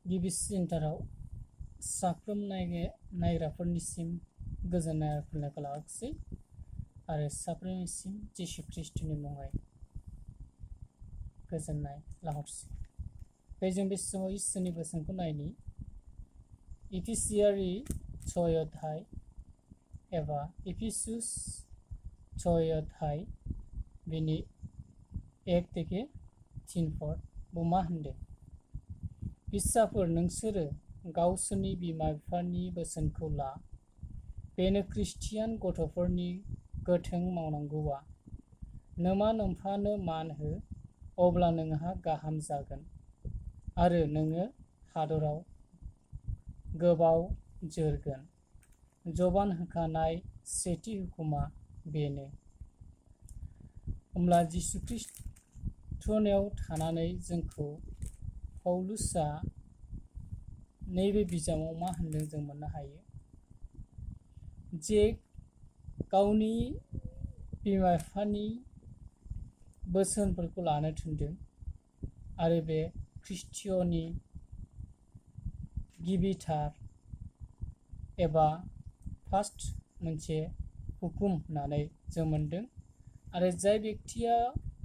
गिबिसिनथाराव साफ्रोम नायग्राफोरनिसिम गोजोननाय आरो खुलुमनायखौ लाबोसै आरो साफ्रोमनिसिम जिसु ख्रीष्टनि मुङै गोजोननाय लाहरसै। जों बे समाव इसोरनि बोसोनखौ नायनि इफिसियारि 6 अध्याय एबा इफिसुस 6 अध्याय बिनि 1 থেকে 3 पद मा होनदों? फिसाफोर, नोंसोरो गावसोरनि बिमा बिफानि बोसोनखौ ला, बेनो ख्रिस्टियान गथ'फोरनि गोथों मावनांगौआ। नोमा नोम्फानो मान हो, अब्ला नोंहा गाहाम जागोन आरो नोङो हादराव गोबाव जोरगोन। जबान होखानाय सेथि हुकुमा बेनो। होमब्ला जिसु ख्रीष्टनियाव थानानै जोंखौ पौलुसआ नैबे बिजाबाव मा होनदों जों मोननो हायो जे गावनि बिमा बिफानि बोसोनफोरखौ लानो थिनदों आरो बे ख्रिस्टियनि गिबिथार एबा फार्स्ट मोनसे हुकुम होननानै जों मोनदों। आरो जाय बेक्तिया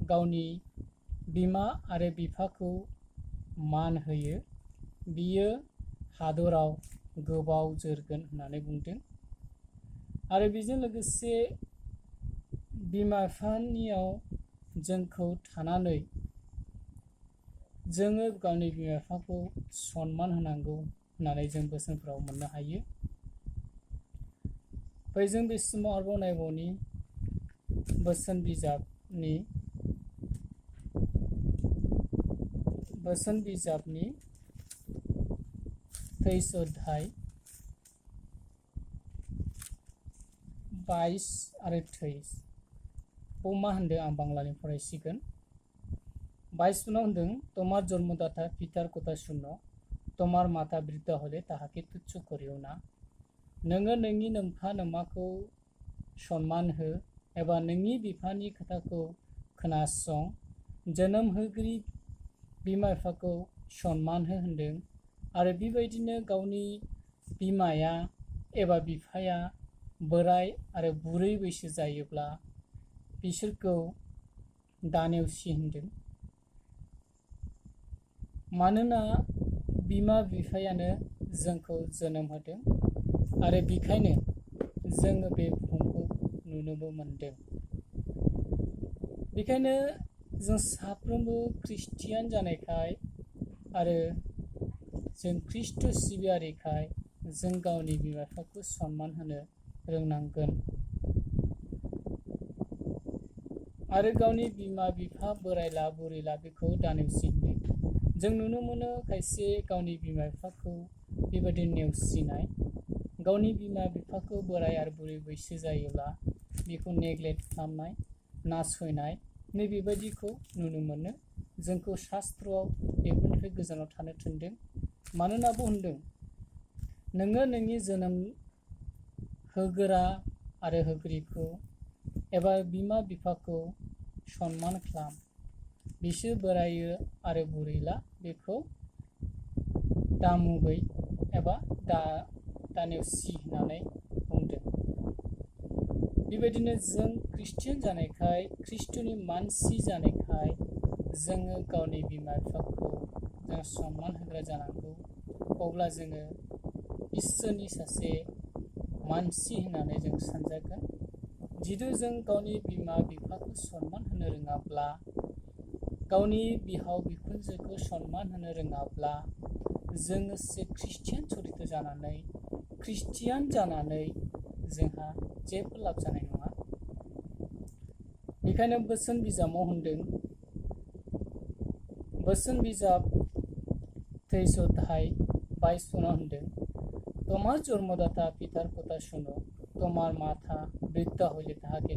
गावनि बिमा आरो बिफाखौ मान होयो बियो हादराव गोबाव जोरगोन होननानै बुंदों। आरो बेजों लोगोसे बिमा बिफानियाव जोंखौ थानानै जोङो गावनि बिमा बिफाखौ सनमान होनांगौ होननानै जों बोसोनफोराव मोननो हायो। जों बे समाव आरोबाव नायबावनि बोसोन बिजाबनि 23 अध्याय 22 आरो 23 मा होनदों आं बांलानि फरायसिगोन। 22 होनदों তোমার জন্মদাতা পিতার কথা শুনো, তোমার মাতা বৃদ্ধ হলে তাহাকে তুচ্ছ করিও না। नोङो नोंनि नोम्फा नोम्माखौ सनमान हो एबा नोंनि बिफानि खोथाखौ खोनासं। जोनोम होगिरि बिमा बिफाखौ सनमान हो होनदों आरो बेबायदिनो गावनि बिमाया एबा बिफाया बोराय आरो बुरै बैसो जायोब्ला बिसोरखौ दानेवसि होनदों। मानोना बिमा बिफायानो जोंखौ जोनोम होदों आरो बेखायनो जोङो बे बुहुमखौ नुनोबो मोनदों। बेखायनो जों साफ्रोमबो ख्रिस्टियान जानायखाय आरो जों ख्रिस्ट सिबियारिखाय जों गावनि बिमा बिफाखौ सनमान होनो रोंनांगोन आरो गावनि बिमा बिफा बोरायला बुरैला बेखौ दानेवसि होनदों। जों नुनो मोनो खायसे गावनि बिमा बिफाखौ बेबायदि नेवसिनाय, गावनि बिमा बिफाखौ बोराय आरो बुरै बैसो जायोब्ला बेखौ नेग्लेक्ट खालामनाय, नासयनाय नैबेबायदिखौ नुनो मोनो। जोंखौ शास्त्रआव बेफोरनिफ्राय गोजानाव थानो थिनदों। मानोना बुंदों नोङो नोंनि जोनोम होग्रा आरो होगिरिखौ एबा बिमा बिफाखौ सनमान खालाम, बिसोर बोरायो आरो बुरैला बेखौ दामुगै एबा दानेवसि होननानै बुंदों। बेबायदिनो जों ख्रिस्टियान जानायखाय ख्रिस्टनि मानसि जानायखाय जोङो गावनि बिमा बिफाखौ जों सनमान होग्रा जानांगौ। अब्ला जोङो इसोरनि सासे मानसि होननानै जों सानजागोन। जुदि जों गावनि बिमा बिफाखौ सनमान होनो रोङाब्ला, गावनि बिहाव बिखुनजोखौ सनमान होनो रोङाब्ला जोङो ख्रिस्टियान चरित्र जानानै ख्रिस्टियान जानानै जोंहा जेबो लाब जानाय नङा। बेखायनो बोसोन बिजाबाव होनदों, बोसोन बिजाब 23 অধ্যায় 22 होनदों তোমার জন্মদাতা পিতার কথা শুনো, তোমার মাতা বৃদ্ধা হইলে তাহাকে